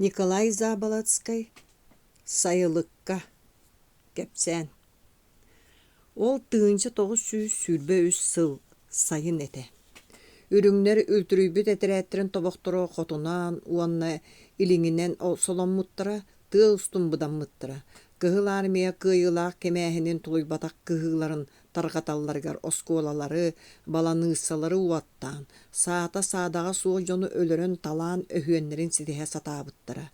Николай Заболоцкай «Сайылыкка» кэпсээн Ол 1923 сыл сайын этэ. Үрүҥнэр үлтүрүйбүт этэрээттэрин тобохторо хотунан уонна илиҥинэн соломмуттара, тыа устун быдаммыттара. Кыһыл Армия кыайыылаах кэмээһинин тулуйбатах кыһыыларын тарҕаталларыгар оскуолалары, баланыыссалары уоттаан, саата-саадаҕа суох дьону өлөрөн-талаан өһүөннэрин ситиһэ сатаабыттара.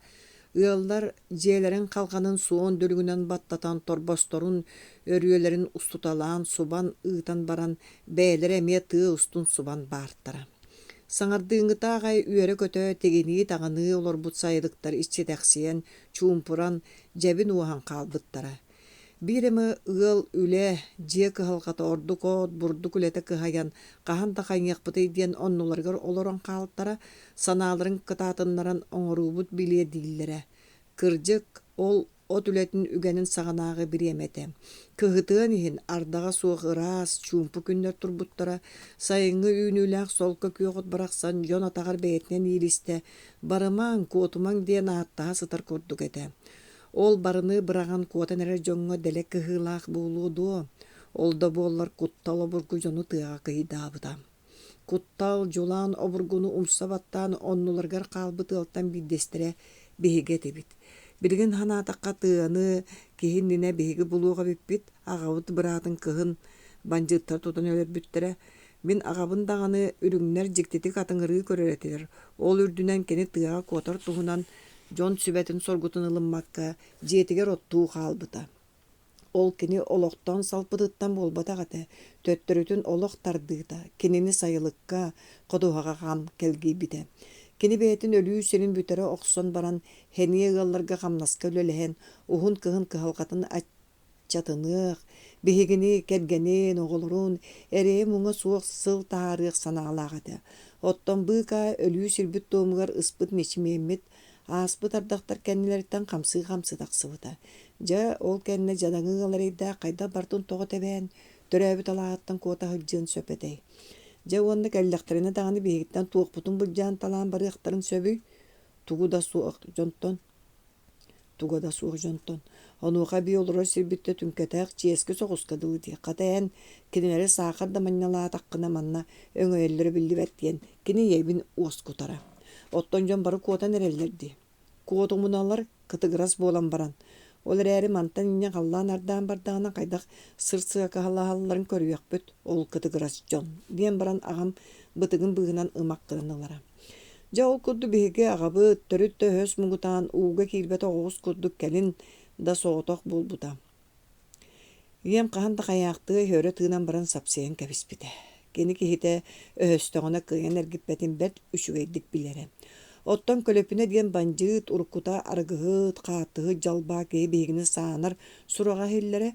Ыаллар дьиэлэрин халҕанын суон дүлүҥүнэн баттатан торбосторун өрүөлэрин устуталаан субан ыытан баран бэйэлэрэ эмиэ тыа устун субан баартара. Саҥардыыҥҥыта аҕай үөрэ-көтө тигинии-таҕыныы олорбут сайылыктар иччитэхсийэн, чуумпуран, дьэбин уоһан хаалбыттара. Биир эмэ ыал үлэ, дьиэ кыһалҕата ордук от, бурдук үлэтэ кыһайан, хаһан да хайыахпытый диэн оннуларыгар олорон хаалтара, санааларын кытаатыннаран оҥоруубут билиэ дииллэрэ. Кырдьык, ол от үлэтин үгэнин саҕанааҕы бириэмэ этэ. Кыһытыан иһин, ардаҕа суох ыраас, чуумпу күннэр турбуттара, сайыҥҥы үүнүүлээх солко күөх от барахсан дьон атаҕар бэйэтинэн иилистэ, барымаҥ, куотумаҥ диэн ааттаһа сытар курдук этэ. Ол барыны быраҕан куотан эрэр дьоҥҥо дэлэ кыһыылаах буолуо дуо? Ол да буоллар куттал обургу дьону тыаҕа кыйдаабыта. Куттал, дьулаан обургуну умса баттаан оннуларыгар хаалбыт ыалтан биирдэстэрэ биһиги этибит. Билигин санаатахха тыаны киһи иннинэ биһиги булуох эбиппит, аҕабыт быраатын кыһын бандьыыттар тутан өлөрбүттэрэ. Мин аҕабын даҕаны үрүҥнэр дьиктитик атыҥырыы көрөр этилэр. Ол үрдүнэн кини тыаҕа куотар туһунан дьон сүбэтин-соргутун ылыммакка дьиэтигэр оттуу хаалбыта. Ол кини олохтон салпытыттан буолбатах этэ, төттөрүтүн олох тардыыта кинини сайылыкка, ходуһаҕа хам кэлгийбитэ. Кини бэйэтин өлүү сирин бүтэрэ охсон баран, сэниэ ыалларга хамнаска үлэлэһэн, уһун кыһын кыһалҕатын аччатыныах, биһигини, кэргэнин, оҕолорун эрэйэ-муҥа суох сыл таһаарыах санаалаах этэ. Оттон быыкаа өлүү сирбит туомугар ыспыт ньэчимиэммит ааспыт ардахтар кэннилэриттэн хамсыы-хамсыы тахсыбыта. Дьэ, ол кэннэ дьадаҥы ыал эрэйдээх хайдах бартын тоҕо тэбээн, төрөөбүт алааһыттан куота сылдьыан сөп этэй? Дьэ уонна кэллэхтэринэ даҕаны биһигиттэн туохпутун былдьаан-талаан барыахтарын сөбүй? Тугу да суох дьонтон туга да суох дьонтон. Онуоха эбии олорор сирбиттэ түҥкэтэх, чиэски соҕуска дылы дии. Хата эн кинилэри саахар да манньалаатаххына манна өҥөйөллөрө биллибэт диэн кини ийэбин уоскутара. Оттон дьон бары куотан эрэллэр дии. Куотумуналар кытыгырас буолан баран. Ол эрээри мантан инньэ халлаан ардаан бардаҕына хайдах сырсыакалаһалларын көрүөхпүт, ол кытыгырас дьон, диэн баран аҕам бытыгын быыһынан ымах гынан ылара. Дьэ ол курдук биһиги аҕабыт төрүт да өһөс муҥутаан ууга киирбэтэх оҕус курдук кэлин да соҕотох буолбута. Ийэм хаһан да хайаахтыай өрө тыынан баран сапсыйан кэбиспитэ. Кини киһитэ өһөстөҕүнэ кыайан эргиппэтин бэрт үчүгэйдик билэрэ. Оттон Көлөпүнэ диэн бандьыыт, уруккута арыгыһыт, хааттыһыт дьалбаа киһи биһигини саанар сураҕа иһиллэрэ,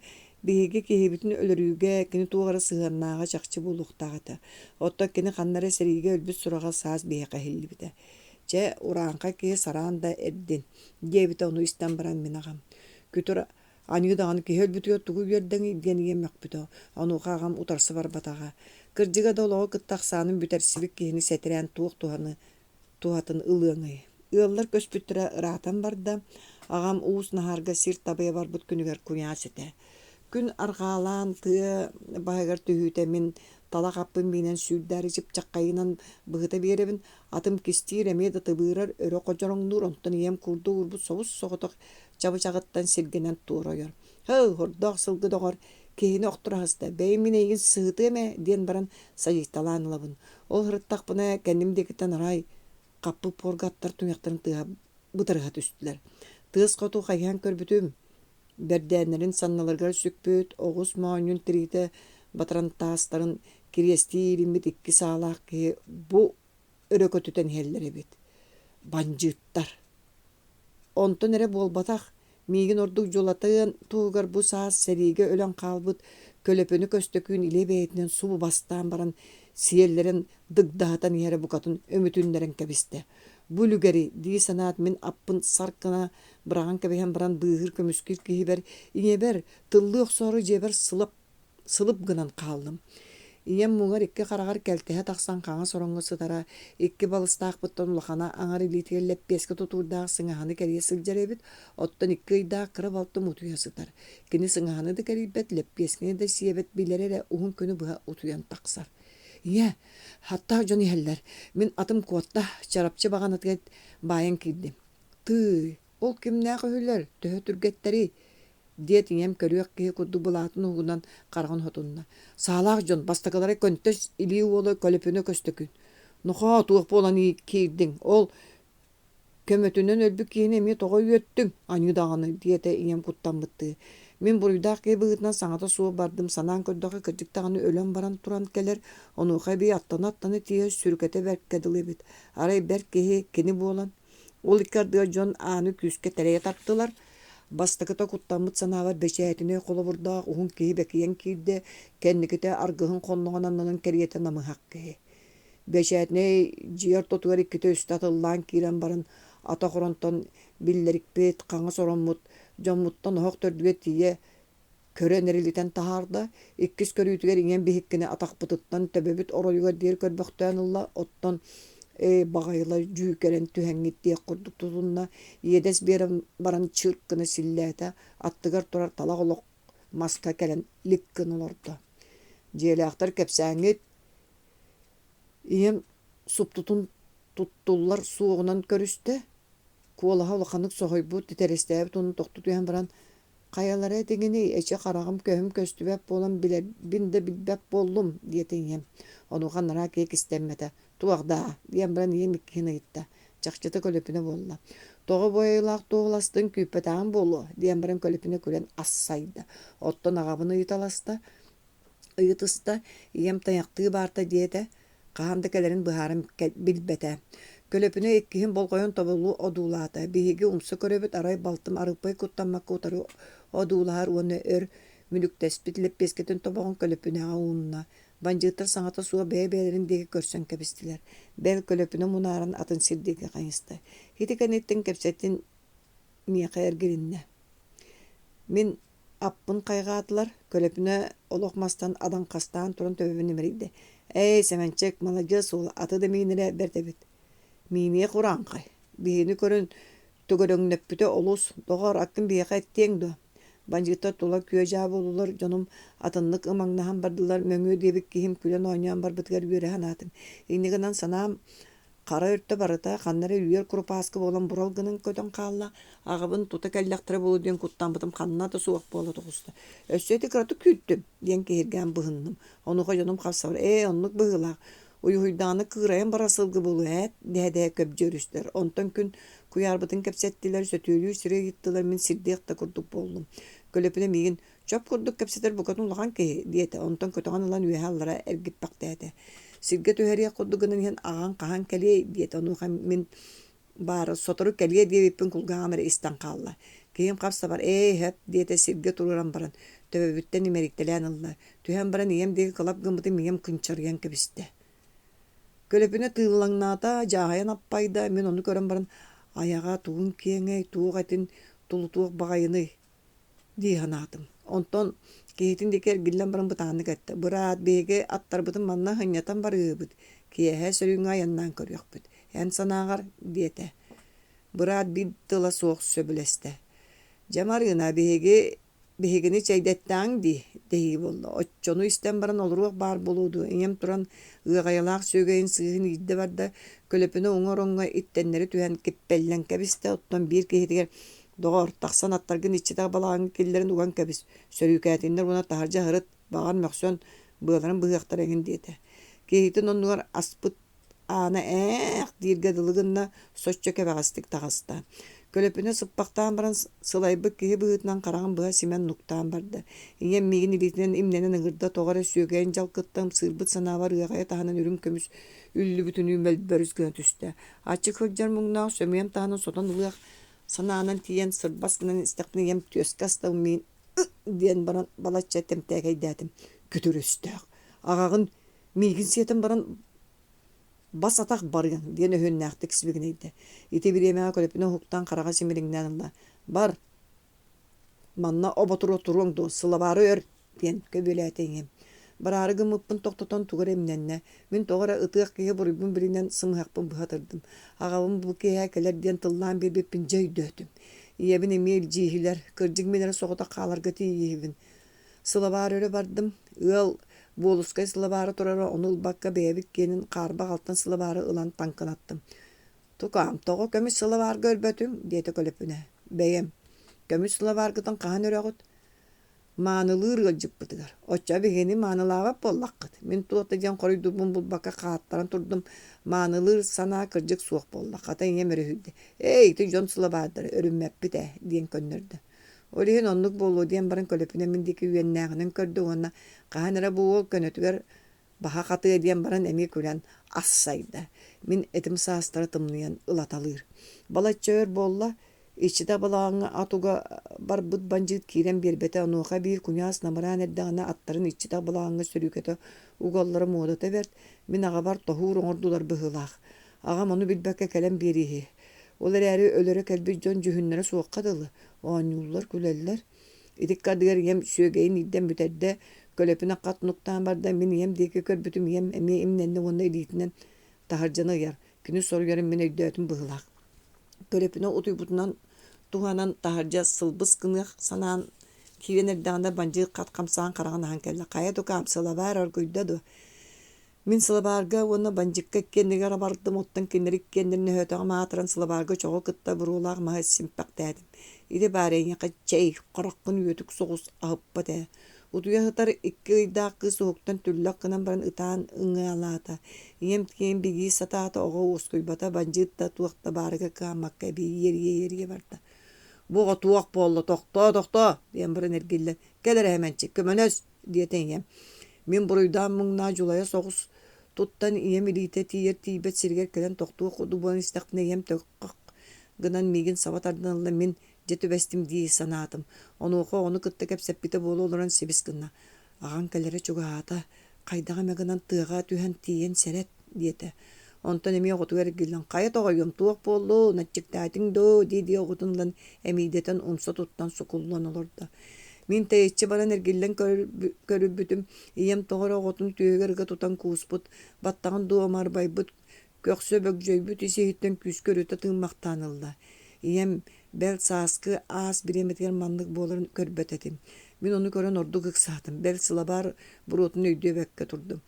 Биһиги киһибитин өлөрүүгэ кини туох эрэ сыһыаннааҕа чахчы буолуохтаах этэ. Оттон кини ханна эрэ сэриигэ өлбүт сураҕа саас биһиэхэ иһиллибитэ. Чэ, урааҥхай киһи сараан да эрдин, диэбитэ ону истэн баран мин аҕам. Күтүр аньыы даҕаны киһи өлбүтүгэр тугу үөрдэҥий диэн ийэм мөхпүтэ. Онуоха аҕам утарса барбатаҕа. Кырдьыга да олоҕу кытта ахсаанын бүтэрсибит киһини сэтэрээн туох туһаны туһатын ылыаҥый. Ыаллар көспүттэрэ ыраатан барда, аҕам Уус Наһаарга сир табыйа барбыт күнүгэр куйаас этэ. Күн арҕаалаан тыа баһыгар түһүүтэ мин талах аппын миинэн сүүрдээри чыпчаххайынан быһыта биэрэбин, атым кистиир эмиэ да тыбыырар, өрө ходьороҥнуур, онтон ийэм курдук уурбут собус-соҕотох чабычаҕыттан сиргэнэн туора ойор. «Һы, хордоох сылгы доҕор, киһини охторо аһыста, бэйи мин эйигин сыһытыам ээ» диэн баран сайыйталаан ылабын. Ол сырыттахпына кэнним диэкиттэн арай хаппыт буорга аттар туйахтарын тыаһа бытарыһа түстүлэр. Тыас хоту хайыһан көрбүтүм, бэрдээннэрин санныларыгар сүкпүт, оҕус моонньун тириитэ батарантаастарын кириэстии иилиммит икки саалаах киһи бу өрө көтүтэн иһэллэр эбит. Бандьыыттар. Онтон эрэ буолбатах, миигин ордук дьулатыан туһугар бу саас сэриигэ өлөн хаалбыт Көлөпүнү Көстөкүүн илэ бэйэтинэн субу бастаан баран сиэллэрин дыгдаһытан иһэрэ букатын өмүтүннэрэн кэбистэ. Бу үлүгэри дии санаат мин аппын сар гына быраҕан кэбиһэн баран быыһыыр көмүскүүр киһибэр, ийэбэр, тыллыы охсоору дьиэбэр сылап сылып гынан хааллым. Ийэм муҥар икки хараҕар кэлтэһэ тахсан хаҥас ороҥҥо сытара, икки балыстаахпыттан улахана аҥар илиитигэр лэппиэскэ тутуурдаах сыҥаһаны кэрийэ сылдьар эбит, оттон икки ыйдаах кыра балтым утуйа сытар. Кини сыҥаһаны да кэрийбэт, лэппиэскэни да сиэбэт, билэрэ эрэ уһун күнү быһа утуйан тахсар. Ийээ, аттаах дьон иһэллэр. Мин атым куотта, чарапчы баҕанатыгар баайан киирдим. Тыый, ол кимнээх үһүлэр, төһө түргэттэрий? диэт ийэм көрүөх киһи курдук былаатын уһугунан хараҕын хотунна. Саалаах дьон бастакылара көнтөс илии уола Көлөпүнэ Көстөкүүн. Нохоо, туох буолан киирдиҥ? Ол көмөтүнэн өлбүт киһини эмиэ тоҕо үөттүҥ? Аньыы даҕаны, диэтэ ийэм куттаммыттыы. Мин буруйдаах киһи быһыытынан саҥата суох бардым, санаан көрдөххө кырдьык даҕаны өлөн баран туран кэлэр, онуоха эбии аттана-аттана тиийэр сүрүкэтэ бэркэ дылы эбит. Арай бэрт киһи кини буолан, ол икки ардыгар дьон ааны күүскэ тэрэйэ тартылар. Бастакыта куттаммыт санаабар бэчээтинэй холобурдаах уһун киһи бэкийэн киирдэ, кэнникитэ аргыһын хонноҕун аннынан кэриэтэ намыһах киһи. Бэчээтинэй дьиэ ортотугар иккитэ-үстэ атыллаан киирэн баран, атах оронтон биллэрикпит, хаҥас ороммут, дьоммуттан оһох төрдүгэр тиийэ көрөн эрилитэн таһаарда, иккис көрүүтүгэр ийэм биһиккини атахпытыттан төбөбүт оройугар диэри көрбөхтөөн ылла, оттон ээ баҕайылар дьүүкэрэн түһэҥҥит диэх курдук тутунна, иэдэс биэрэн баран чырк гына силлээтэ, аттыгар турар талах олох маска кэлэн лик гына олордо. Дьиэлээхтэр кэпсээҥҥит Ийэм суптутун туттуллар суоҕунан көрүстэ, куолаһа улаханнык соһуйбут, титирэстээбит уонна тохтуу түһэн баран «Хайалара этиҥиний, эчи хараҕым көһүм көстүбэт буолан билэрбин да билбэт буоллум» диэтэ ийэм. Онуоха анараа киһи кистэммэтэ: «Туох даа?» диэн баран ийэм иккиһин ыйытта. Чахчыта Көлөпүнэ буолла. «Тоҕо бу айылаах туоһуластыҥ, күүппэтэҕиҥ буолуо» диэн баран Көлөпүнэ күлэн ассайда. Оттон аҕабын ыйыталаста Ыйытыста, ийэм тайахтыы баарта диэтэ, хаһан да кэлэрин быһааран билбэтэ. Көлөпүнэ иккиһин болҕойон тобулу одуулаата. Биһиги умса көрөбүт, арай балтым арыппай куттаммакка утары одуулаһар уонна өр мүлүктэспит лэппиэскэтин тобоҕун Көлөпүнэҕэ уунна. Бандьыыттар саҥата суох бэйэ-бэйэлэрин диэки көрсөн кэбистилэр. Бэл, Көлөпүнэ мунааран атын сир диэки хайыста. Ити кэнниттэн кэпсэтин миэхэ эргилиннэ. Мин Аппын хайҕаатылар, Көлөпүнэ олох мастан адаҥхастаан туран төбөбүн имэрийдэ: «Эй, Сэмэнчик, маладьыас уол, аты да миинэрэ бэрт эбит. Мииниэх урааҥхай, биһини көрөн төгөрөҥнөппүтэ олус, доҕоор, аккын биһиэхэ эттиэҥ дуо?» Бандьыыттар тула күө-дьаа буоллулар, дьонум атыннык ымаҥнаһан бардылар, мөҥүө диэбит киһим күлэн оонньоон барбытыгар үөрэ санаатым. Инньэ гынан санаам Хара өртө барыта ханна эрэ үөр курупааскы буолан бурал гынан көтөн хаалла, аҕабын тута кэллэхтэрэ буолуо диэн куттаммытым ханна да суох буола тоҕуста. Өссө ити кыратык күүттүм диэн киһиргээн быһынным. Онуоха дьонум хапсабар ээ оннук быһыылаах, уйуһуйдаҕына кыырайан барар сылгы буолуо ээт дэһэ-дэһэ көбдьүөрүстэр. Онтон күн куйаарбытын кэпсэттилэр, сөтүөлүү сири ыйыттылар, мин сирдиэх да курдук буоллум. Көлөпүнэ миигин Чоп курдук кэпсэтэр букатын улахан киһи, диэтэ, онтон көтөҕөн ылан үөһэ-аллара эргиппэхтээтэ. Сиргэ түһэриэх курдук гынан иһэн аҕаҥ хаһан кэлиэй диэтэ, онуоха мин баара сотору кэлиэ диэбиппин кулгааҕым эрэ истэн хаалла. Киһим хап-сабар ээ һэп диэтэ сиргэ туруоран баран, төбөбүттэн имэрийтэлээн ылла. Түһэн баран ийэм диэки кылап гыммытым ийэм кынчарыйан кэбистэ. Көлөпүнэ тыыллаҥнаата, дьааһыйан аппайда, мин ону көрөн баран айаҕа тугун киэҥэй, туох этин тулутуох баҕайыный дии санаатым. Онтон киһитин диэки эргиллэн баран бытааннык эттэ: «Быраат, биһиги аттарбытын манна сынньатан барыыбыт, киэһэ сөрүүҥҥэ айаннаан көрүөхпүт. Эн санааҕар?» диэтэ. Быраат биир тыла суох сөбүлэстэ. «Дьэ, Марыына, биһиги биһигини чэйдэттэҕиҥ дии» дэһии буолла. Оччону истэн баран олоруох баар буолуо дуо, ийэм туран ыаҕайалаах сүөгэйин сыыһын иирдэ барда, Көлөпүнэ уҥа ороҥҥо иттэннэри түһэн киппэллэн кэбистэ, оттон биир киһитигэр Доҕоор, тахсан аттаргын иччитэх балаҕаҥҥа киллэрэн уган кэбис, сөрүүкээтиннэр уонна таһырдьа ыһырыт, баҕар мөхсөн, быаларын быһыахтара эҥин диэтэ. Киһитин оннугар аспыт аана ээх дииргэ дылы гынна, соччо кэбэҕэстик таҕыста. Көлөпүнэ сыппахтаан баран сылайбыт киһи быһыытынан хараҕын быһа симэн нуктаан барда. Ийэм миигин илиитинэн имнэнэн ыҥырда, тоҕо эрэ сүөгэйин дьалкытта ымсыырбыт санаабар ыаҕайа таһынан үрүҥ көмүс үллүбүтүнүү мөлбөрүс гына түстэ. Аччык сылдьар муҥнаах сөмүйэм таһынан сотон ылыах Санаанан тиийэн сырбас гынан истэхпинэ ийэм түөскэ астабын миин диэн баран балачча тэмтээкэйдээтим. Күтүр өстөөх. Аҕаҕын миигин сиэтэн баран бас атах барыаҥ диэн өһүөннээхтик сибигинэйдэ. Ити бириэмэҕэ Көлөпүнэ уһуктан хараҕа симириҥнээн ылла. Бар, манна оботуруо туруоҥ дуо, сылабаары өр диэн көбүөлээтэ ийэм. Бараары гыммыппын тохтотон тугу эрэ имнэннэ. Мин тоҕо эрэ ытыах киһи буруйбун билинэн сымыһахпын быһа ытырдым. Аҕабын бу киэһэ кэлэр диэн тыллаан биэрбиппин дьэ өйдөөтүм. Ийэбин эмиэ илдьииһилэр, кырдьык мин эрэ соҕотох хааларга тиийииһибин. Сылабаар өрө бардым. Ыал буолускай сылабаара турара ону ылбакка бэйэбит киэнин хаарбах алтан сылабаары ылан таҥкынаттым. «Тукаам, тоҕо көмүс сылабаарга өлбөтүҥ?» диэтэ Көлөпүнэ. «Бэйэм. Көмүс сылабааргытын хаһан өрөҕүт?» Маанылыыр ыалдьыппытыгар: «Оччо биһигини маанылаабат буоллаххыт, мин туох да диэн хоруйдуурбун булбакка хааттаран турдум, маанылыыр санаа кырдьык суох буолла, хата ийэм өрүһүйдэ, «Эй, ити дьон сылабаардара, өрүммэппит ээ» диэн көннөрдө. Ол иһин оннук буолуо диэн баран Көлөпүнэ мин диэки үөннээҕинэн көрдө уонна хаһан эрэ бу уол көнөтүгэр баһа хатыа диэн баран эмиэ күлэн ассайда. Мин этим саастара тымныйан ылаталыыр. Балачча өр буолла, иччитэ балаҕаҥҥа ат уга барбыт бандьыыт киирэн биэрбэтэ, онуоха биир куньаас намыраан эрдэҕинэ аттарын иччитэх балаҕаҥҥа сөрүүкэтэ угаллара муодата бэрт, мин аҕабар тоһуур оҥордулар быһыылаах. Аҕам ону билбэккэ кэлэн биэрииһи. Ол эрээри өлөрө кэлбит дьон дьүһүннэрэ суохха дылы, оонньууллар, күлэллэр. Ити ыккардыгар ийэм сүөгэйин иирдэн бүтэрдэ, көлөпүнэ хат нуктаан барда, мин ийэм диэки көрбүтүм ийэм эмиэ имнэннэ уонна илиитинэн таһырдьаны ыйар, кини соруйарын мин өйдөөтүм быһыылаах. Көлөпүнэ утуйбутунан туһанан таһырдьа сылбыс гыныах санаан киирэн эрдэҕинэ бандьыыт хат хамсаан хараҕын аһан кэллэ. Хайа тукаам, сылабаар оргуйда дуо? Мин сылабаарга уонна бандьыкка иккиэннигэр абардым, оттон кинилэр иккиэннэрин өһөөтөҕүм аатыран сылабаарга чоҕу кытта буруолаах маһы симпэхтээтим. Ити баар эйиэхэ чэй, хараххын үөтүк соҕус аһыппат ээ. Утуйа сытар икки ыйдаах кыыс уһуктан түллэх гынан баран ытаан ыҥыалаата. Ийэм тиийэн бигии сатаата, оҕо уоскуйбата, бандьыыт да туох да баарыгар кыһаммакка эбии иэрийэ-иэрийэ барда. Бу оҕо туох буолла, тохтоо, тохтоо диэн баран эргиллэн, кэл эрэ Сэмэнчик, көмөлөс диэтэ ийэм. Мин буруйдаан муҥнаах дьулайа соҕус туттан ийэм илиитэ тиийэр-тиийбэт сиригэр кэлэн тохтуох курдук буолан истэхпинэ ийэм төххөх гынан миигин саба тардан ылла мин дьэ түбэстим дии санаатым. Онуоха оҕону кытта кэпсэппитэ буола олорон сибис гынна. Аҕаҥ кэлэрэ чугаһаата, хайдах эмэ гынан тыаҕа түһэн тиийэн сэрэт диэтэ. Онтон эмиэ оҕотугар эргиллэн «Хайа тоҕойуом, туох буоллун, аччыктаатыҥ дуо?» дии-дии оҕотун ылан эмиийдэтэн умса туттан сукуллан олордо. Мин тэйиччи баран эргиллэн көрбүтүм, ийэм тоҕо эрэ оҕотун түөһүгэр ыга тутан кууспут, баттаҕын дуо марбайбыт, көхсө бөгдьөйбүт ис-иһиттэн күүскэ өрүтэ тыыммахтаан ылла. Ийэм, бэл, сааскы аас бириэмэтигэр маннык буоларын көрбөт этим. Мин ону көрөн ордук ыксаатым, бэл, сылабаар буруотун өйдүөбэккэ турдум.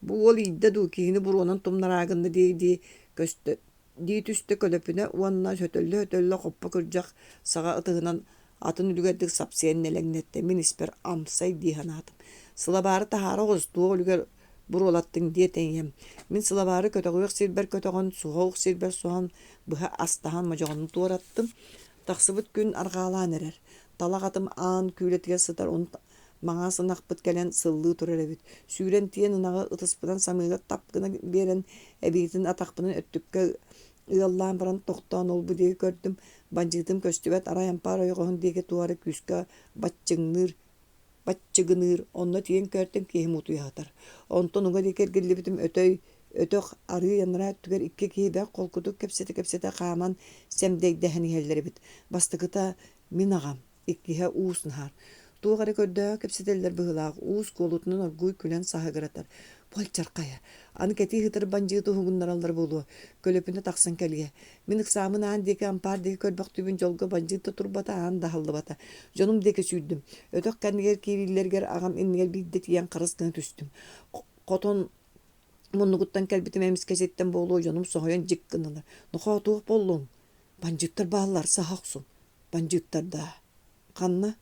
Бу уол иирдэ дуу, киһини буруонан тумнараары гынна дии-дии көстө дии түстэ Көлөпүнэ уонна сөтөллө-сөтөллө хоппо күрдьэх саҕа ытыһынан атын үлүгэрдик сапсыйан нэлэҥнэттэ. Мин испэр амсай дии санаатым. Сылабаары таһаара оҕус, туох үлүгэр буруолаттыҥ диэтэ ийэм. Мин сылабаары көтөҕүөх сирбэр көтөҕөн, суһуох сирбэр соһон, быһа астаһан модьоҕону туораттым. Тахсыбыт күн арҕаалаан эрэр. Талах атым аан күүлэтигэр сытар, ону Маҥаас ынахпыт кэлэн сыллыы турар эбит. Сүүрэн тиийэн ынаҕы ытыспынан самыыга тап гына биэрэн, эбиитин атахпынан өттүккэ ыаллаан баран тохтоон ол-бу диэки көрдүм. Бандьыытым көстүбэт, арай ампаар ойоҕоһун диэки туох эрэ күүскэ баччыҥныыр, баччыгыныыр. Онно тиийэн көртүм, киһим утуйа сытар. Онтон уҥа диэки эргиллибитим өтөй өтөх арыы анараа өттүгэр икки киһи бэрт холкутук кэпсэтэ-кэпсэтэ хааман сэмдэйдэһэн иһэллэр эбит. Бастакыта мин аҕам, Иккиһэ уус наһаар. Туох эрэ көрдөөҕү кэпсэтэллэр быһыылаах, уус куолутунан оргууй күлэн саһыгыратар. Буолчархайа, аны кэтии сытар бандьыыты уһугуннараллар буолуо, көлөпүнэ тахсан кэлиэ. Мин ыксааммын аан диэки ампаар диэки көрбөхтүүбүн дьолго бандьыыт да турбата, аан да аһыллыбата. Дьонум диэки сүүрдүм. Өтөх кэннигэр киириилэригэр аҕам иннигэр биирдэ тиийэн харыс гына түстүм. Хотон муннугуттан кэлбитим эмискэ ситтэн буолуо дьонум соһуйан дьик гыннылар. Нохоо туох буоллуҥ? Бандьыыттар бааллар, саһа охсун. Бандьыыттар даа? Ханна?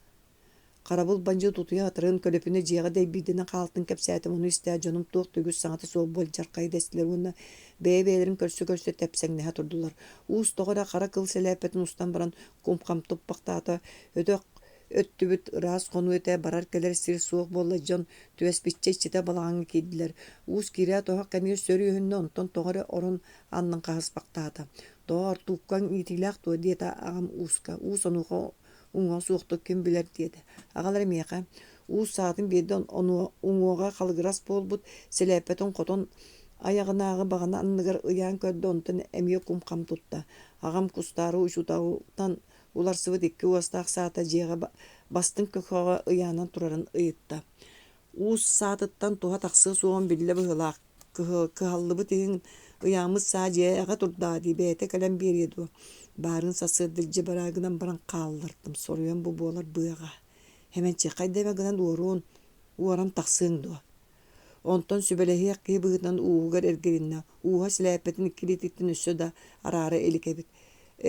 Харабыл бандьыыт утуйа атырын, көлөпүнэ дьиэҕэ дэйбиирдэнэн хаалтын кэпсээтим, ону истээт дьонум туох да үгүс саҥата суох буолдьархайы дэстилэр уонна бэйэ-бэйэлэрин көрсө-көрсө тэпсэҥнэһэ турдулар. Уус тоҕо эрэ хара кыл сэлээппэтин устан баран кум-хам туппахтаата, өтөх өттүбүт ыраас хонуу этэ, барар-кэлэр сир суох буолла дьон түбэспиччэ иччитэ балаҕаҥҥа киирдилэр. Уус киирээт оһох кэннигэр сөр үөһүннэ, онтон тоҕо эрэ орон аннын хаһыспахтаата. Доор, тууккаҥ иитиилээх дуо диэтэ аҕам ууска. Уус онуоха уҥуоҕа суохтук ким билэр диэтэ. Аҕалара миэхэ уус саатын биэрдэ уҥуоҕа халыгырас буолбут, сэлээппэтин хотон айаҕынааҕы баҕана анныгар ыйаан көрдө, онтон эмиэ кум-хам тутта. Аҕам кустаары учууталтан уларсыбыт икки уостаах саата дьиэҕэ бастыҥ көхөҕө ыйаанан турарын ыйытта. Уус саатыттан туһа тахсыа суоҕун биллэ быһыылаах, кыһаллыбыт иһин ыйааммыт саа дьиэҕэ турдаҕа дии, бэйэтэ кэлэн биэриэ дуо? Баарын сарсыарда илдьэ бараа гынан баран хааллартым, соруйан бу буолар быаҕа. Эмэнчи хайда эмэ гынан уоруон, уоран тахсыаҥ дуо? Онтон сүбэлэһиэх киһи быһыытынан ууһугар эргилиннэ, ууһа сэлээппэтин икки илиититтэн өссө да араара илик эбит.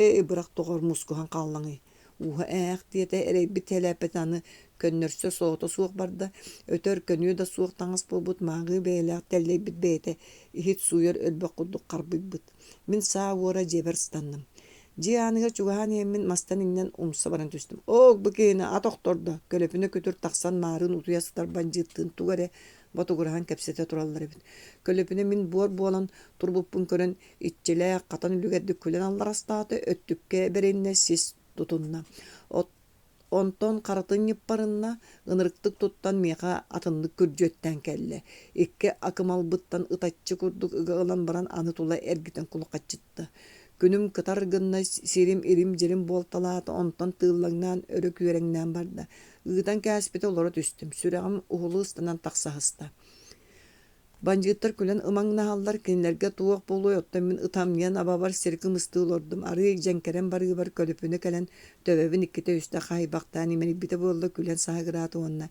Ээ, бырах доҕор, мускуһан хааллаҥый Ууһа ээх диэтэ, эрэйбит сэлээппэтин аны көннөрсө солото суох барда, өтөр көнүө да суох таҥас буолбут мааҕыы бэйэлээх тэллэйбит бэйэтэ иһит сууйар өлбөх курдук харбыйбыт. Мин саа уора дьиэбэр ыстанным. Дьиэ ааныгар чугаһаан иһэммин мастан иҥнэн умса баран түстүм. Оок, бу киһини ат охтордо, көлөпүнэ күтүр тахсан маарыын утуйа сытар бандьыыттыын тугу эрэ ботугураһан кэпсэтэ тураллар эбит. Көлөпүнэ мин буор буолан турбуппун көрөн Иччилээх, хатан үлүгэрдик күлэн алларастаата, өттүккэ бэриннэ, сис тутунна. Онтон харатын ньыппарынна, ынырыктык туттан миэхэ атыннык күрдьүөттээн кэллэ. Икки акымалбыттан ытаччы курдук ыга ылан баран аны тула эргитэн кулахаччытта. Күнүм кытар гынна, сирим ирим-дьирим буолталаата, онтон тыыллаҥнаан өрө күөрэҥнээн барда. Ыытан кээспитэ олоро түстүм, сүрэҕим уһулу ыстанан тахсаһыста. Бандьыыттар күлэн ымаҥнаһаллар, кинилэргэ туох буолуой, оттон мин ытамньыйан абабар сири кымыстыы олордум, арыый дьэҥкэрэн барыыбар көлөпүнэ кэлэн төбөбүн иккитэ-үстэ хаһыйбахтаан имэрийбитэ буолла, күлэн саһыгыраата уонна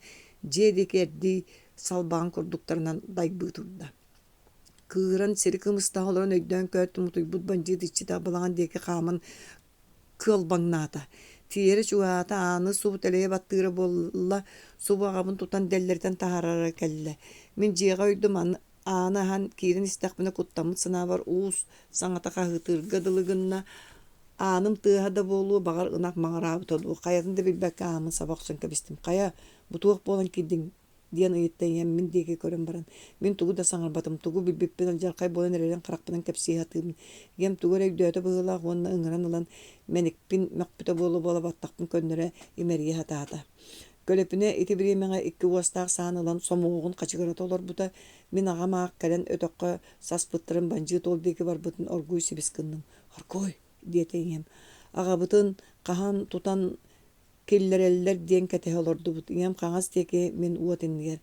дьиэ диэки эрдии салбаҕын курдуктарынан дайбыы турда. Кыыһыран сири кымыстаһа олорон өйдөөн көөртүм, утуйбут бандьыыт иччитэх балаҕан диэки хааман кыалбаҥнаата. Тиийэрэ чугаһаата, ааны субу тэлэйэ баттыыра буолла, субу аҕабын тутан дэллэритэн таһаарара кэллэ. Мин дьиэҕэ ойдум, ааны аһан киирэн истэхпинэ куттаммыт санаабар уус саҥата хаһыытыырга дылы гынна. Ааным тыаһа да буолуо, баҕар ынах маҥыраабыта дуу, хайатын да билбэккэ ааммын саба охсон кэбистим. Хайа, бу туох буолан киирдиҥ диэн ыйытта ийэм мин диэки көрөн баран. Мин тугу да саҥарбатым, тугу билбиппин алдьархай буолан эрэрин харахпынан кэпсии сатыыбын. Ийэм тугу эрэ өйдөөтө быһыылаах уонна ыҥыран ылан мэникпин мөхпүтэ буола-буола баттахпын көннөрө имэрийэ сатаата. Көлөпүнэ ити бириэмэҕэ икки уостаах сааны ылан сомуоҕун хачыгырата олорбута. Мин аҕам аах кэлэн өтөххө саспыттарын бандьыыт ол диэки барбытын оргууй сибис гынным. «Оргууй!» диэтэ ийэм. Аҕабытын хаһан тутан Киллэрэллэр диэн кэтэһэ олордубут, ийэм хаҥас диэки, мин уот иннигэр.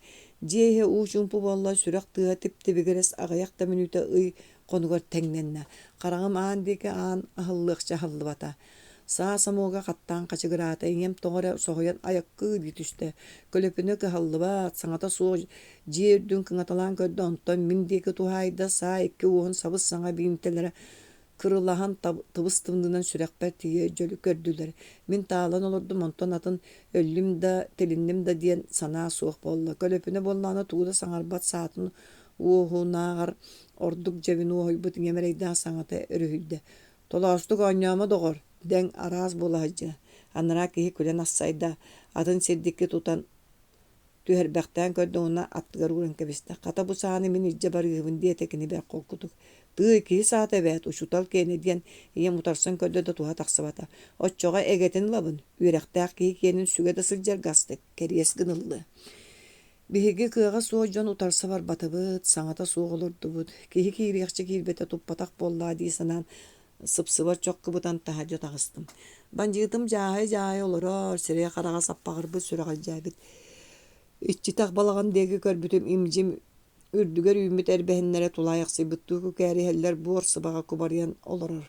Дьиэ иһэ уу чуумпу буолла, сүрэх тыаһа тип-тибигирэс аҕыйах да мүнүүтэ ый хонугар тэҥнэннэ. Хараҕым аан диэки аан аһыллыахча аһыллыбата. Саа сомуога хаттаан хачыгыраата, ийэм тоҕо эрэ соһуйан айаккыы дии түстэ. Көлөпүнэ кыһаллыбат, саҥата суох дьиэ үрдүн кыҥаталаан көрдө, онтон мин диэки туһаайда, саа икки уоһун сабыс-саҥа биинтэлэрэ Кырылаһан тыбыс-тымныынан сүрэхпэр тиийэ дьөлү көрдүлэр. Мин таалан олордум, онтон атын өллүм да, тилинним да диэн санаа суох буолла. Көлөпүнэ буоллаҕына тугу да саҥарбат саатын уоһунааҕар ордук дьэбин уоһуйбут ийэм эрэйдээх саҥата өрүһүйдэ. «Толоостук оонньоомо, доҕор, дэҥ араас буола сылдьыа». Анараа киһи күлэн ассайда, атын сирдикки тутан Түһэрбэхтээн көрдө уонна аттыгар ууран кэбистэ. Хата бу сааны мин илдьэ барыыһыбын диэтэ кини бэрт холкутук. Тыый, киһи саата эбээт, учуутал киэнэ диэн ийэм утарсан көрдө да туһа тахсыбата. Оччоҕо эгэтин ылабын, үөрэхтээх киһи киэнин сүгэ да сылдьарга астык, кэриэс гыныллыа. Биһиги кыаҕа суох дьон утарса барбатыбыт, саҥата суох олордубут. Киһи киириэхчэ киирбэтэ туппатах буоллаа дии санаан сыпсыбар чох кыбытан таһырдьа таҕыстым. Бандьыытым дьааһый-дьааһый олорор, сирэйэ-хараҕа саппаҕырбыт, сүрэҕэлдьээбит. Иччитэх балаҕан диэки көрбүтүм им-дьим үрдүгэр үүммүт эрбэһиннэрэ тулаайахсыйбыттыы күкээриһэллэр буор сыбаҕа кубарыйан олорор.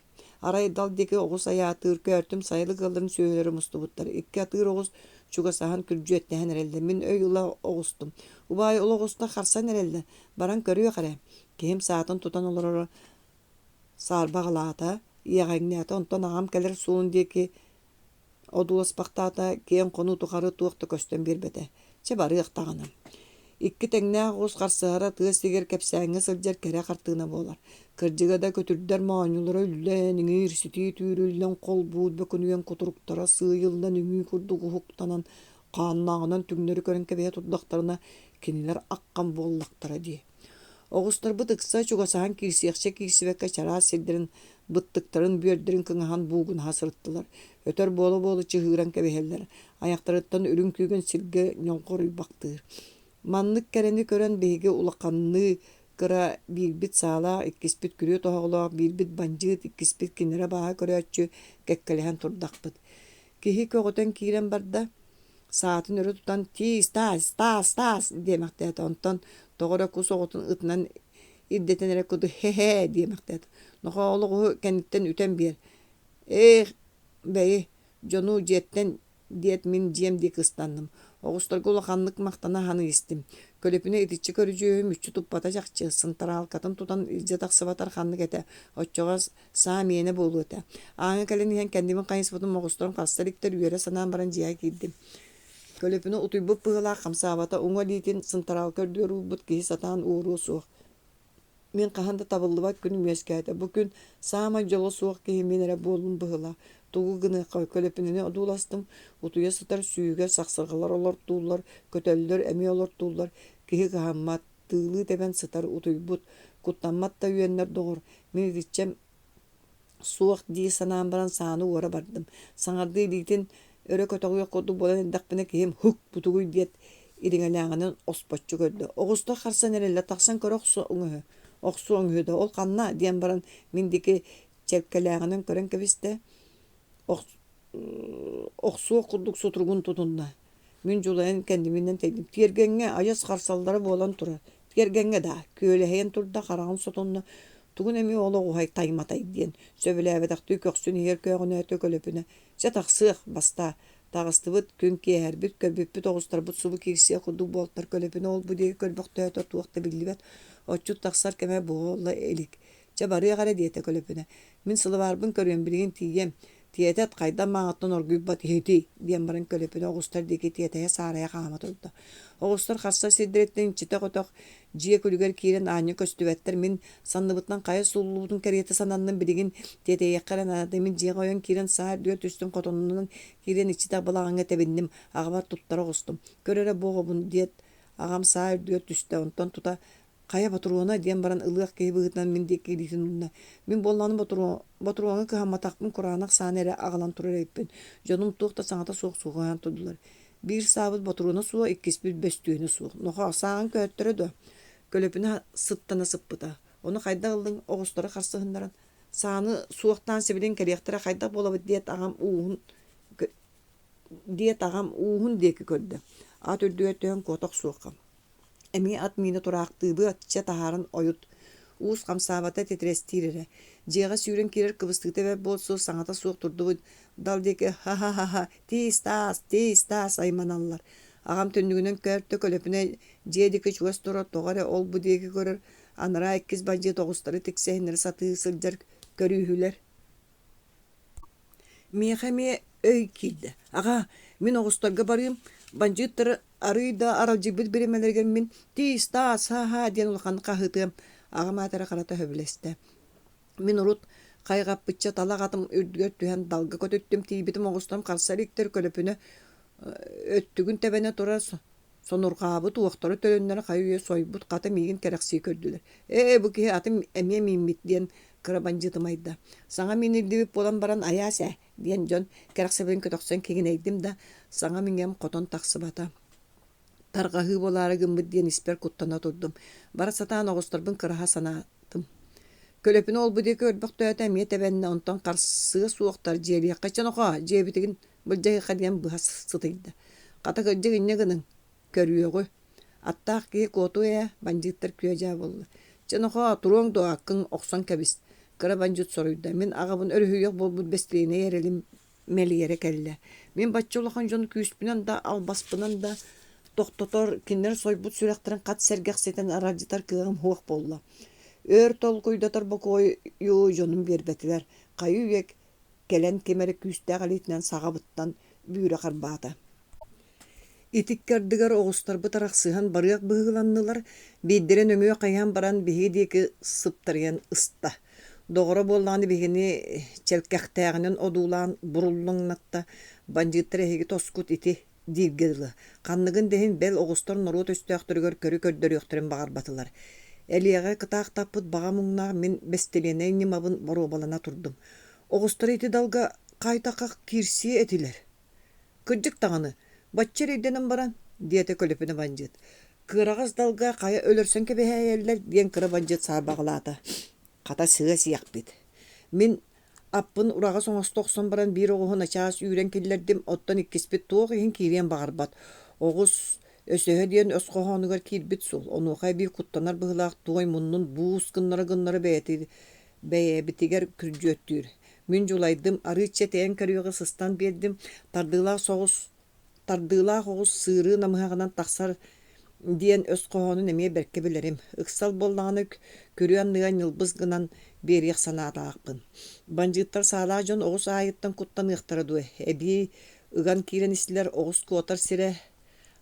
Арай дал диэки оҕус айаатыыр, көөртүм сайылык ыалларын сүөһүлэрэ мустубуттар. Икки атыыр оҕус чугасаһан күрдьүөттэһэн эрэллэр. Мин өй ыла оҕустум. Убаай ол оҕуста харсан эрэллэр, баран көрүөх эрэ. Киһим саатын тутан олороро Саарбаҕалаата, иэҕэҥнээтэ, онтон аҕам кэлэр суолун диэки одууласпахтаата, киэҥ хонуу тухары туох да көстөн биэрбэтэ. Чэ, барыах даҕаны. Икки тэҥнээх оҕус харсыһара тыа сиригэр кэпсээҥҥэ сылдьар кэрэ хартыына буолар. Кырдьыга да көтүрдэр моонньулара үллэн, иҥиир ситии түүрүллэн, холбуут бөкүнүйэн кутуруктара сыыйыллан үҥүү курдук уһуктанан, хааннааҕынан түҥнэри көрөн кэбиһэ турдахтарына, кинилэр аххан буоллахтара дии. Оҕустарбыт ыкса чугасаһан киирсиэхчэ киирсибэккэ чараас сирдэрин быттыктарын бүөрдэрин кыҥаһан буугунаһа сырыттылар. Өтөр буола-буола чыһыыран кэбиһэллэр, айахтарыттан үрүҥ күүгэн сиргэ ньолҕоруйбахтыыр. Маннык кэрэни көрөн биһиги улаханныы кыра биирбит саалаах, иккиспит күрүө тоһоҕолоох, биирбит бандьыыт, иккиспит кинилэри абааһы көрөөччү кэккэлэһэн турдахпыт. Киһи көҕүтэн киирэн барда. Саатын өрө тутан «Тиис, таас, таас, таас» диэмэхтээтэ, онтон тоҕо эрэ кус оҕотун ытынан ирдэтэн эрэ курдук «һэ-һээ» диэмэхтээтэ. Нохоо, ол оҕуһу кэнниттэн үтэн биэр. Ээх, бэйи, дьону дьиэттэн диэт мин дьиэм диэки ыстанным. Оҕустарга улаханнык махтана аһан истим. Көлөпүнэ итиччэ көрүдьүөһү мүччү туппата чахчы, сынтараалкатын тутан илдьэ тахсыбатар ханнык этэ, оччоҕо саа миэнэ буолуо этэ. Ааҥҥа кэлэн иһэн кэннибин хайыспытым оҕустарым хаста иликтэр үөрэ санаан баран дьиэҕэ киирдим. Көлөпүнэ утуйбут быһыылаах хамсаабата, уҥа илиитин сынтараалка үрдүгэр уурбут киһи сатаан ууруо суох. Мин хаһан да табыллыбат күнүм үөскээтэ. Бу күн саамай дьоло суох киһи мин эрэ буоллум быһыылаах. Тугу гыныахха көлөпүнэни одууластым, утуйа сытар сүүһүгэр сахсырҕалар олортууллар, көтөллөр эмиэ олортууллар, киһи кыһаммат, тыылыы тэбэн сытар утуйбут, куттаммат да үөннэр доҕор, мин итиччэм суох дии санаан баран сааны уора бардым. Саҥардыы илиитин өрө көтөҕүөх курдук буолан эрдэхпинэ киһим «Һук, бутугуй» диэт ириҥэлээҕинэн оспоччу көрдө. Оҕустар харсан эрэллэр, тахсан көрө охсуоҥ үһү, охсуоҥ үһү да, ол ханна диэн баран мин диэки чэркэлээҕинэн көрөн кэбистэ, охсуох курдук сутуругун тутунна. Мин дьулайан кэннибинэн тэйдим. Тиэргэҥҥэ айас харсаллара буолан турар. Тиэргэҥҥэ даа, күөлэһийэн турда, хараҕын сотунна, тугун эмиэ ол оҕуһай тайматай диэн, сөбүлээбэтэхтии көхсүн иһигэр көөҕүнээтэ көлөпүнэ, чэ тахсыах, бастаа. Таҕыстыбыт, күн киэһэрбит, көрбүппүт оҕустарбыт субу киирсиэх курдук буолтар көлөпүнэ ол-бу диэки көрбөхтөөтө туох да биллибэт, отчут тахсар кэмэ буола илик. Чэ барыах эрэ диэтэ Көлөпүнэ. Мин сылабаарбын көрүөм, билигин тиийиэм. Тиэтэт, хайдах мааҕыттан оргуйбат иһитий диэн баран Көлөпүнэ оҕустар диэки тиэтэйэ-саарайа хаама турда. Оҕустар харсар сирдэриттэн иччитэх өтөх дьиэ күлүгэр киирэн аанньа көстүбэттэр. Мин санныбыттан хайа сууллубутун кэриэтэ сананным билигин тиэтэйиэххэ эрэ наада. Мин дьиэҕэ ойон киирэн саа үрдүгэр түстүм, хотонунан киирэн иччитэх балаҕаҥҥа тэбинним, аҕабар туттара оҕустум. Көр эрэ бу оҕобун диэт аҕам саа үрдүгэр түстэ, онтон тута Хайа ботуруона диэн баран ылыах киһи быһыытынан мин диэки илиитин уунна. Мин буоллаҕына ботуруоҥҥа кыһамматахпын кураанах сааны эрэ аҕалан турар эбиппин. Дьонум туох да саҥата суох суҕаһан турдулар. Биир саабыт ботуруона суох, иккиспит бөстүөнэ суох. Нохоо, сааҕын көһөттөрө дуо? Көлөпүнэ сыттана сыппыта. Ону хайдах ыллыҥ, оҕустары харсыһыннаран? Сааны суохтаан сибилин кэлиэхтэрэ хайдах буолабыт диэт аҕам ууһун диэт аҕам ууһун диэки көрдө. Ат үрдүгэр түһэн куота охсуохха. Эмиэ ат миинэ тураахтыыбыат, чэ таһааран ойут. Уус хамсаабата титирэстиир эрэ. Дьиэҕэ сүүрэн киирэр кыбыстыыта бэрт буолсу, саҥата суох турдубут. Дал диэки ха-ха-ха-ха, тиис-таас, тиис-таас айманаллар. Аҕам түннүгүнэн көөртө, көлөпүнэ дьиэ диэки чугас турар, тоҕо эрэ ол-бу диэки көрөр, анараа иккис бандьыыт оҕустары тиксэһиннэрэ сатыы сылдьар көрүүһүлэр. Миэхэ эмиэ өй киирдэ: «Аҕаа, мин оҕустарга барыым, бандьыыттары арыый да аралдьыйбыт бириэмэлэригэр мин тиис-таас, ха-ха диэн улаханнык хаһыытыам». Аҕам аата эрэ харата сөбүлэстэ. Мин урут хайҕаппычча талах атым үрдүгэр түһэн далга көтүттүм, тиийбитим оҕустарым харса иликтэр көлөпүнэ өттүгүн тэбэнэ турар Сонурҕаабыт уохтара төлөннөрө хайы-үйэ сойбут хата миигин кэрэхсии көрдүлэр. «Ээ, бу киһи атым эмиэ мииммит» диэн кыра бандьыытымайда. Саҥа миинирдибит буолан баран «Айаас ээ» диэн дьон кэрэхсэбилин көтөхсөн киҥинэйдим да, саҥа миҥэм хотон тахсыбата. Тарҕаһыы буолаары гыммыт диэн испэр куттана турдум. Бара сатаан оҕустарбын кыраһа санаатым. Көлөпүнэ ол-бу диэки өрбөхтөөтө эмиэ тэбэннэ, онтон харсыа суохтар дьиэлиэххэ чэ нохоо, дьиэбитигин былдьаһыахха диэн быһа сытыйда. Хата кырдьык инньэ гыныҥ, көрүөҕү. Аттаах киһи куотуо ээ, бандьыыттар күө-дьаа буолла. Чэ нохоо, туруоҥ дуо, аккын охсон кэбис. Кыра бандьыыт соруйда. Мин аҕабын өрүһүйүөх буолбут бэстилиэнэй эрэлим мэлийэрэ кэллэ. Мин бачча улахан дьону күүспүнэн да, албаспынан да тохтотор, кинилэр сойбут сүрэхтэрин хат сэргэхситэн аралдьытар кыаҕым суох буолла. Өр толкуйдатар бокуойу дьонум биэрбэтилэр. Хайы-үйэ кэлэн ким эрэ күүстээх илиитинэн саҕабыттан бүүрэ харбаата. Ити икки ардыгар оҕустарбыт арахсыһан барыах быһыыланнылар, биирдэрэ нөҥүө хайыһан баран биһиги диэки сыптарыйан ыста. Доҕоро буоллаҕына биһигини чэлкэхтээҕинэн одуулаан буруллуҥнатта, бандьыыттар эһиги тоскут ити дииргэ дылы, ханныгын да иһин бэл оҕустар норуот өстөөхтөрүгэр көрү көрдөрүөхтэрин баҕарбатылар. Элиэҕэ кытаахтаппыт баҕа муҥнаах мин бэстилиэнэй ньымабын боруобалана турдум. Оҕустар ити далга хаайтахха киирсиэ этилэр. Кырдьык даҕаны, бачча эрэйдэнэн баран, диэтэ Көлөпүнэ бандьыыт. Кыараҕас далга хайа өлөрсөн кэбиһээйэллэр диэн кыра бандьыыт саарбаҕалаата. Хата сыа сиэхпит. Мин. Аппын ураҕас оҥосто охсон баран биир оҕуһу начаас үүрэн киллэрдим, оттон иккиспит туох иһин киириэн баҕарбат. Оҕус өсөһө диэн өс хоһоонугар киирбит суол, онуоха эбии куттанар быһыылаах туой муннун буус гыннара-гыннара бэйэбитигэр күрдьүөттүүр. Мин дьулайдым, арыычча тэйэн көрүөҕү сыстан биэрдим, тардыылаах соҕус Тардыылаах оҕус сыырыы намыһаҕынан тахсар диэн өс хоһоонун эмиэ бэркэ билэрим. Ыксал буоллаҕына күрүө анныгар ньылбыс гынан биэриэх санаалаахпын. Бандьыыттар саалаах дьон оҕус аайыттан куттаныахтара дуо, эбии ыган киирэн истилэр, оҕус куотар сирэ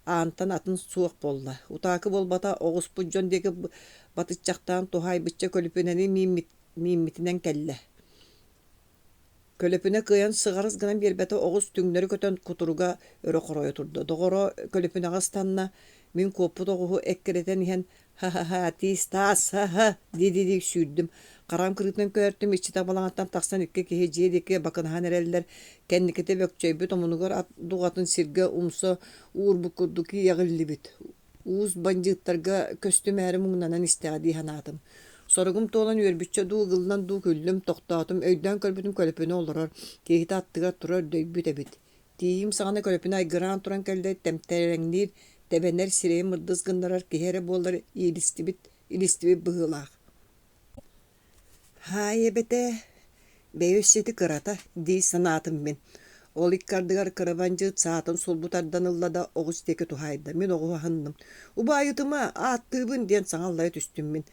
аантан атын суох буолла. Утаакы буолбата, оҕуспут дьон диэки батыччахтаан туһаайбычча көлүпүнэни мииммитинэн кэллэ. Көлөпүнэ кыайан сыҕарыс гынан биэрбэтэ, оҕус түҥнэри көтөн кутуруга өрө хоройо турда. Доҕоро көлөпүнэҕэ ыстанна, мин куоппут оҕуһу эккирэтэн иһэн «Ха-ха-ха, тиис таас, ха-ха» дии-дии сүүрдүм. Хараҕым кырыытынан көөртүм, иччитэх балаҕантан тахсан икки киһи дьиэ диэки бакынаһан эрэллэр. Кэнникитэ бөкчөйбүт омунугар ат дуҕатын сиргэ умса уурбут курдук иэҕиллибит. Уус бандьыыттарга көстүмээри муҥнанан истэҕэ дии санаатым. Соругум туолан үөрбүччэ дуу, ыгыллан дуу күллүм, тохтоотум, өйдөөн көрбүтүм көлөпүнэ олорор, киһитэ аттыгар турар дөйбүт эбит. Тиийиим саҕана көлөпүнэ айгыраан туран кэллэ, тэмтэрэҥниир, тэбэнэр, сирэйин мырдыс гыннарар киһи эрэ буоллар иилистибит, илистибит быһыылаах. «Һаай эбэтээ, бэйэ өссө ити кырата» дии санаатым мин. Ол икки ардыгар кыра бандьыыт саатын сулбу тардан ылла да оҕус диэки туһаайда. Мин оҕуһу аһынным. «Убаайытыма, ааттыыбын» диэн саҥа аллайа түстүм мин.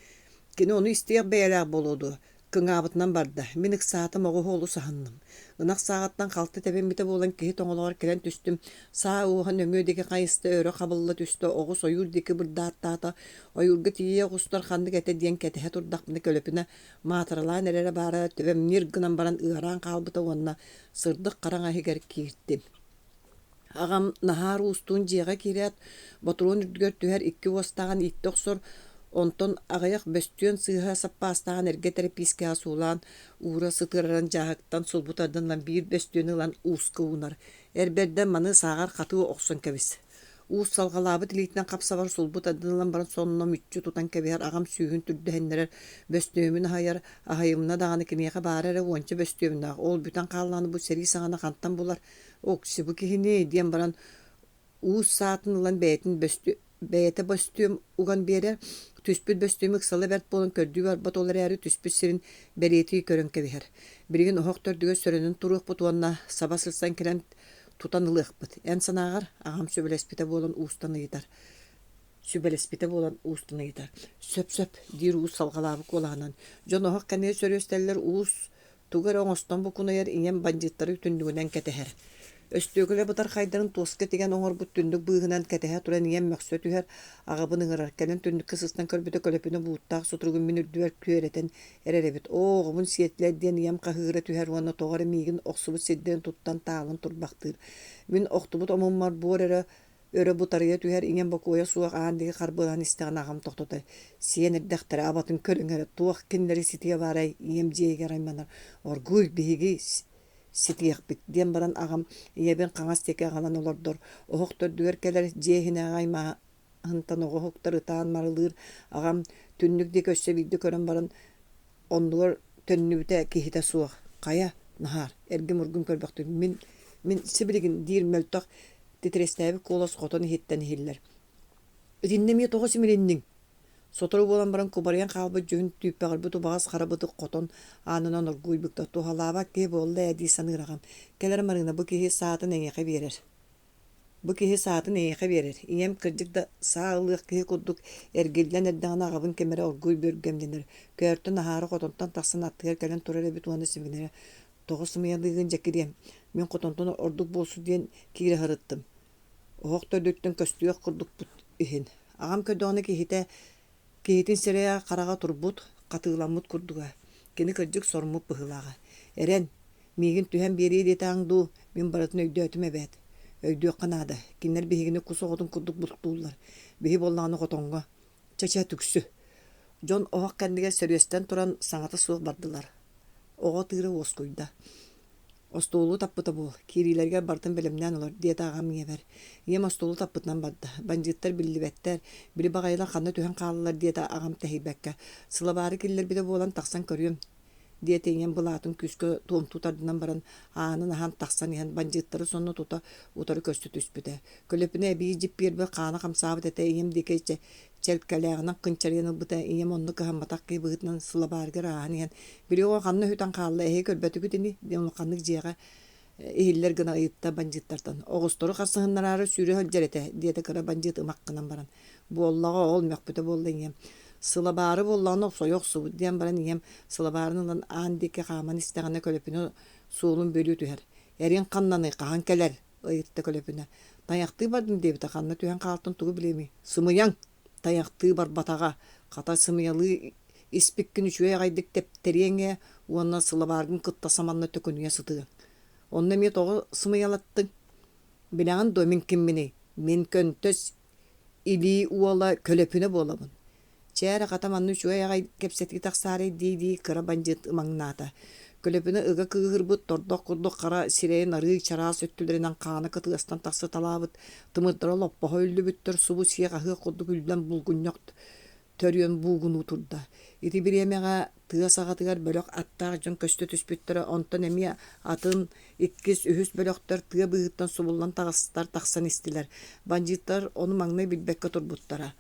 Кини ону истиэх бэйэлээх буолуо дуо, Кыҥаабытынан барда, мин ыксаатым, оҕуһу олус аһынным. Ынах сааҕыттан халты тэбиммитэ буолан киһи тоҥолоҕор кэлэн түстүм, саа уоһа нөҥүө диэки хайыста, өрө хабылла түстэ, оҕус ойуур диэки бырдааттаата, ойуурга тиийэ оҕустар ханнык этэ диэн кэтэһэ турдахпына көлөпүнэ маатыралаан эрэрэ баара, төбөм ньир гынан баран ыараан хаалбыта уонна сырдык хараҥа иһигэр кииртим. Аҕам Наһаар уустуун дьиэҕэ киирээт, ботуруон үрдүгэр түһэр икки уостааҕын ииттэ охсор, онтон аҕыйах бөстүөн сыыһа саппаастааҕын эргэ тэрэпиискэҕэ суулаан уура сытыарарын дьааһыктан сулбу тардан ылан биир бөстүөнү ылан ууска уунар. Эр бэрдэ маны сааҕар хатыы охсон кэбис. Уус салҕалаабыт илиитинэн хапсабар сулбу тардан ылан баран сонно мүччү тутан кэбиһэр, аҕам сүүһүн түрдэһиннэрэр, бөстүөмүн аһайар, аһайымна даҕаны киниэхэ баара эрэ уонча бөстүөмнээх, ол бүтэн хааллаҕына бу сэрии саҕана хантан булар Окси, бу киһини, диэн баран уус саатын ылан бэйэтин бэйэтэ бөстүөм уган биэрэр, түспүт бөстүөм ыксала бэрт буолан көрдүү барбат ол эрээри түспүт сирин бэлиэтии көрөн кэбиһэр. Билигин оһох төрдүгэр сөрөнөн туруохпут уонна саба сырсан кэлэн тутан ылыахпыт. Эн санааҕар, аҕам сөбүлэспитэ буолан уустан ыйытар. Сүбэлэспитэ буолан уустан ыйытар. Сөп-сөп, диир уус салҕалаабыт куолаһынан. Дьон оһох кэннигэр сөрүөстэллэр, уус Тугу эрэ оҥостон букунайар ийэм бандьыыттары түннүгүнэн кэтэһэр. Өстүөкүлэ бытархайдарын туоска тигэн оҥорбут түннүк быыһынан кэтэһэ туран ийэм мөхсө түһэр, аҕабын ыҥырар. Кэлин түннүккэ сыстан көрбүтэ көлөпүнэ бууттаах сутуругун мин үрдүбэр күөрэтэн эрэр эбит. Оо, оҕобун сиэтилэр диэн ийэм хаһыыра түһэр уонна тоҕо эрэ миигин охсубут сирдэрин туттан таалан турбахтыыр. Мин охтубут омуммар буор эрэ Өрө бутарыйа түһэр ийэм бокуойа суох аан диэки харбыалаһан истэҕинэ аҕам тохтотор: «Сиэн эрдэхтэрэ абатын көрүҥ эрэ, туох кинилэри ситиэ баарай?» Ийэм дьиэйигэр айманар: «Оргууй, биһиги ситиэхпит» диэн баран аҕам ийэбин хаҥас диэки аҕалан олордор, оһох төрдүгэр кэлэр, дьиэ иһинээҕи аймааһынтан оҕо уһуктар ытаан марылыыр. Аҕам түннүк диэки өссө биирдэ көрөн баран оннугар төннүбүтэ киһитэ суох. Хайа, Наһаар, эргим-ургум көрбөхтүн, мин, мин сибилигин диир мөлтөх титирэстээбит куолас хотон иһиттэн иһиллэр. Итиннэ эмиэ тоҕо симилинниҥ? Сотору буолан баран кубарыйан хаалбыт дьүһүн түүппэҕирбит убаҕас хара бытык хотон аанынан оргууй быкта туһалаабат киһи буолла ээ дии саныыр аҕам. Кэлэр Марыына бу киһи саатын эйиэхэ биэрэр. Бу киһи саатын эйиэхэ биэрэр, ийэм кырдьык да саа ылыах киһи курдук эргиллэн эрдэҕинэ аҕабын ким эрэ оргууй бүргэмнэнэр, көөртөн аһаары хотонтон тахсан аттыгар кэлэн турар эбит уонна сибигинэйэ «Тоҕо сымыйалыыгын дьэкириэм, мин хотонтон ордук буолсу диэн киирэ сырыттым, оһох төрдүттэн көстүөх курдукпут иһин». Аҕам көрдөҕүнэ киһитэ Киһитин сирэйэ хараҕа турбут, хатыыламмыт курдуга. Кини кырдьык соруммут быһыылааҕа. Эрэн, миигин түһэн биэриэ диэтэҕиҥ дуу, мин барытын өйдөөтүм эбээт. Өйдүөххэ наада, кинилэр биһигини кус оҕотун курдук бултууллар. Биһи буоллаҕына хотоҥҥо. Чэ-чэ, түксү. Дьон оһох кэннигэр сөрүөстэн туран саҥата суох бардылар. Оҕо тыыра уоскуйда. Остуолу таппыта буол, киириилэригэр барытын бэлэмнээн олор, диэтэ аҕам ийэбэр. Ийэм остуолу таппытынан барда. Бандьыыттар биллибэттэр, били баҕайылар ханна түһэн хааллылар диэтэ аҕам тэһийбэккэ. Сылабаары киллэрбитэ буолан тахсан көрүөм. диэтэ ийэм былаатын күүскэ туомтуу тардынан баран, аанын аһан тахсан иһэн бандьыыттары сонно тута утары көрсө түспүтэ. Көлөпүнэ эбии дьиппиэрбит хаана хамсаабыт этэ, ийэм диэки чэлкэлээҕинэн кынчарыйан ылбыта, ийэм онно кыһамматах киһи быһыытынан сылабаарыгар ааһан иһэн, «Били оҕо ханна үһүтэн хаалла, эһиги көрбөтүгүт ини?» диэн улаханнык дьиэҕэ иһиллэр гына ыйытта бандьыыттартан. «Оҕустору харсыһыннараары сүүрэ сылдьар этэ», диэтэ кыра бандьыыт ымах гынан баран. «Буоллаҕа ол, мөхпүтэ буолла ийэм. Сылабаары буоллаҕына охсойо охсубут» диэн баран ийэм сылабаарын ылан аан диэки хааман истэҕинэ Көлөпүнэ суолун бүөлүү түһэр. «Эриҥ ханнаный, хаһан кэлэр?» ыйытта Көлөпүнэ. «Тайахтыы бардым» диэбитэ ханна түһэн хаалтын тугу билиэмий? «Сымыйаҥ! Тайахтыы барбатаҕа, хата сымыйалыы испиккин үчүгэй аҕайдык тэптэриэҥ ээ уонна сылабааргын кытта саманна төкүнүйэ сытыаҥ. Онно эмиэ тоҕо сымыйалаттыҥ? Билэҕин дуо мин кимминий? Мин көнтөс илии уола Көлөпүнэ буолабын. Чэ эрэ хата манна үчүгэй аҕай кэпсэтии тахсаарай дии-дии кыра бандьыыт ымаҥнаата. Көлөпүнэ ыга кыыһырбыт, тордох курдук хара сирэйин арыый чараас өттүлэринэн хаана кытыастан тахсыталаабыт, тымырдара лоппоһо үллүбүттэр, субу сиэх-аһыах курдук үллэн булгунньах төрүөн буугунуу турда. Ити бириэмэҕэ тыа саҕатыгар бөлөх аттаах дьон көстө түспүттэрэ, онтон эмиэ атын иккис, үһүс бөлөхтөр тыа быыһыттан субуллан таҕыстар тахсан истилэр. Бандьыыттар ону маҥнай билбэккэ турбуттара.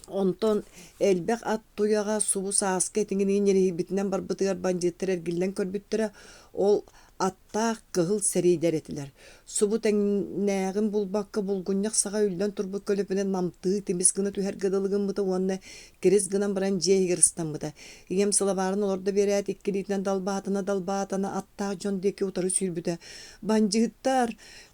Онтон элбэх ат туйаҕа субу сааскы этиҥинии ньириһийбитинэн барбытыгар бандьыыттар эргиллэн көрбүттэрэ, ол аттаах кыһыл сэриилэр этилэр. Субу тэҥнээҕин булбакка булгунньах саҕа үллэн турбут көлөпүнэ намтыы тимис гына түһэргэ дылы гыммыта уонна кирис гынан баран дьиэ иһигэр ыстаммыта. Ийэм сылабаарын олордо биэрээт икки илиитинэн далбаатана-далбаатана аттаах дьон диэки утары сүүрбүтэ. «Бандьыыттар!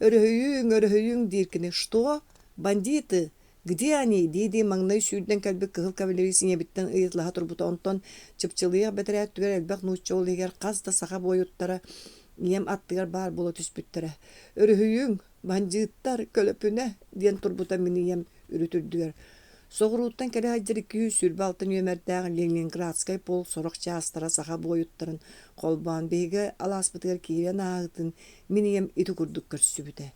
Өрөһүйүҥ, өрөһүйүҥ!» диир кини. «Что? Бандиты? Где они?» дии-дии маҥнай сүүрдэн кэлбит кыһыл кавалерист ийэбиттэн ыйыталаһа турбута, онтон чыпчылыйах бэтэрээ өттүгэр элбэх нуучча ол иһигэр хас да саха буойуттара ийэм аттыгар баар буола түспүттэрэ. «Өрүһүйүҥ, бандьыыттар, көлөпүнэ!» диэн турбута мин ийэм үрүт үрдүгэр. Соҕурууттан кэлэ сылдьар 226 нүөмэрдээх Ленинградскай полк сорох чаастара саха буойуттарын холбоон биһиги алааспытыгар киирэн ааһыытын мин ийэм ити курдук көрсүбүтэ.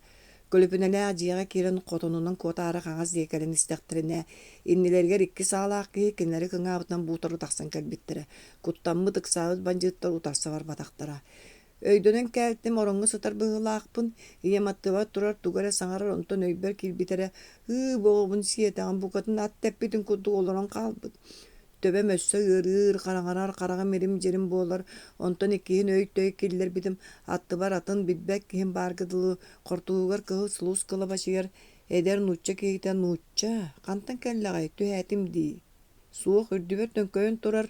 Көлөпүнэлээх дьиэҕэ киирэн хотонунан куотаары хаҥас диэки кэлэн истэхтэринэ, иннилэригэр икки саалаах киһи кинилэри кыҥаабытынан буутары тахсан кэлбиттэрэ. Куттаммыт, ыксаабыт бандьыыттар утарса барбатахтара. Өйдөнөн кээлтим, ороҥҥо сытар быһыылаахпын, ийэм аттыбар турар тугу эрэ саҥарар, онтон өйбөр киирбитэрэ, «Ыы, бу оҕобун сиэтэҕим, букатын ат тэппитин курдук олорон хаалбыт. Төбөм өссө ыарыыр, хараҥарар, хараҕым ирим-дьирим буолар, онтон иккиһин өй-төй киллэрбитим, аттыбар атын билбэт киһим баарга дылы хортуһугар кыһыл сулус кылабачыйар эдэр нуучча киһитэ нуучча, хантан кэллэҕэй, түһээтим дии. Суох, үрдүбэр төҥкөйөн турар,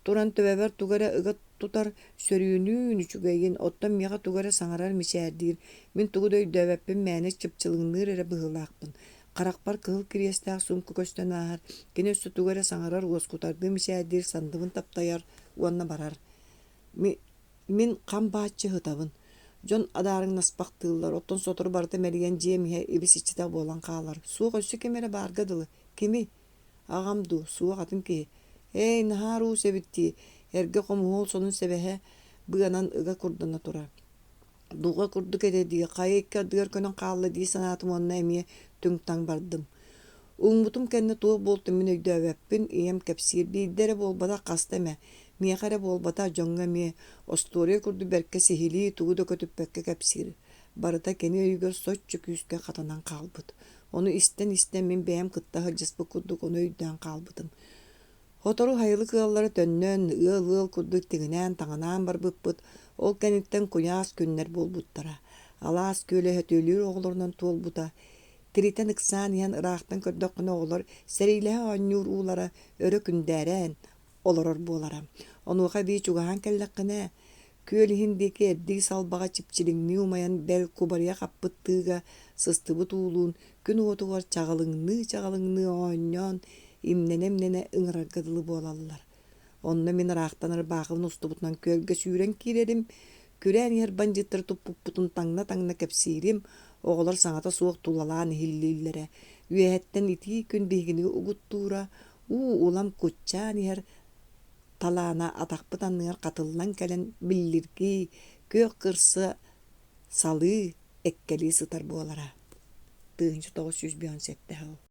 туран төбөбөр тугу эрэ ыга тутар, сөрүүнүүн үчүгэйин, оттон миэхэ тугу эрэ саҥарар, мичээрдиир. Мин тугу да өйдөөбөппүн, мээнэ чыпчылыҥныыр эрэ быһыылаахпын. Харахпар кыһыл кириэстээх суумка көстөн ааһар, кини өссө тугу эрэ саҥарар, уоскутардыы мичээрдиир, сандыбын таптайар уонна барар. Мин хам бааччы сытабын. Дьон адаарыҥнаспахтыыллар, оттон сотору барыта мэлийэн дьиэм иһэ ибис-иччитэх буолан хаалар. Суох өссө ким эрэ баарга дылы. Кимий? Аҕам дуу, суох атын киһи. Ээй, наһаа уус эбит дии, эргэ хомуһуол сонун сэбэһэ быанан ыга курдана турар. Дулҕа курдук этэ дии, хайа икки ардыгар көнөн хаалла дии санаатым уонна эмиэ түҥ-таҥ бардым. Уҥмутум кэннэ туох буолтун мин өйдөөбөппүн, ийэм кэпсиир, биирдэ эрэ буолбатах хаста эмэ, миэхэ эрэ буолбатах дьоҥҥо эмиэ, остуоруйа курдук бэркэ сиһилии, тугу да көтүппэккэ кэпсиир. Барыта кини өйүгэр соччо күүскэ хатанан хаалбыт. Ону истэн-истэн мин бэйэм кытта сылдьыспыт курдук ону өйдөөн хаалбытым. Сотору сайылык ыаллара төннөн, ыал-ыал курдук тигинээн-таҥанаан барбыппыт, ол кэнниттэн куйаас күннэр буолбуттара. Алаас күөлэ сөтүөлүүр оҕолорунан туолбута. Тиритэн ыксаан иһэн ыраахтан көрдөххүнэ оҕолор сэриилэһэ оонньуур уулара өрө күндээрэн олорор буолара. Онуоха эбии чугаһаан кэллэххинэ, Күөл иһин диэки эрдии салбаҕа чипчилиҥнии умайан бэл кубарыйа хаппыт тыыга сыстыбыт уулуун күн уотугар чаҕылыҥныы-чаҕылыҥныы оонньоон, имнэнэ-имнэнэ ыҥырарга дылы буолаллар. Онно мин ыраахтан ырбаахыбын устубутунан күөлгэ сүүрэн киирэрим, күрээн иһэр бандьыыттары туппуппутун таҥна-таҥна кэпсиирим, оҕолор саҥата суох тулалаан иһиллииллэрэ. Үөһэттэн итии күн биһигини угуттуура, уу улам куччаан иһэр талаана атахпыт анныгар хатыллан кэлэн биллиргии, күөх кырса салыы, эккэлии сытар буолара. 1957 сыл.